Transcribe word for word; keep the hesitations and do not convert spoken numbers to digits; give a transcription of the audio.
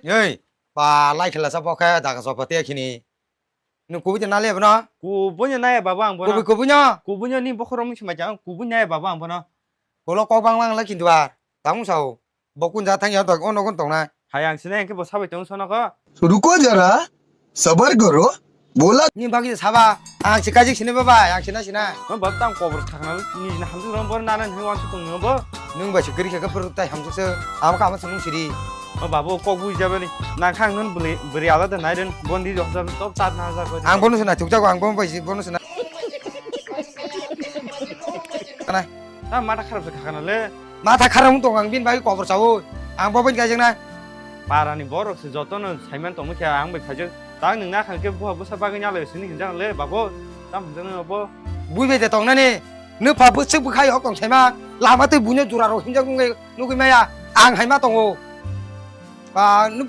Ei, ba lai khela sa bokhe daga sopa te khini. Nung kubui te nale bono? Kubui no naya baba ang bono. Kubui, kubui no? Kubui no ni bokhorok mung sima jang, kubui naya baba ang bono. Kolo kok bang lang la kintu ar. Tang sao. Bo kun ja thang ya tok ono kun tong na. Hai ang sina engke bo sabai tong sono ko. रुको जरा, सबर करो, बोला। Ni bagi saba, ang si kajik sini baba, ang sina sina. Mo bab tang kobor thakna ni na hamsu rong bor nana ni wan su tong bo. Nung ba sukri khe kapur tai hamsu se, am ka ma sunung siri. Mo babu kok bui jabani. Nang khang nun beri ala da nai den bondi jok jab top tat na jab. Ang bono sina thuk jago, ang bono bai bono sina. Kana? Ta mata kharap se khakana le. Matha kharang tong ang bini bagwi kobor chawi. Ang bo bini kaijaknai. Parani borok se jotono saiman tongma khe ang bai phaijak. Tang nwng nakhang khe buha bwsa bagwi nyalai sini hinjak le babo. Tam hinjak nang bo. Bui bai de tongnani. Nw pha bwswk bwkhai hok tong saima. Lama twi buino jura rok hinjak nungwi nugwi maya. Ang haima tongo. Ba nw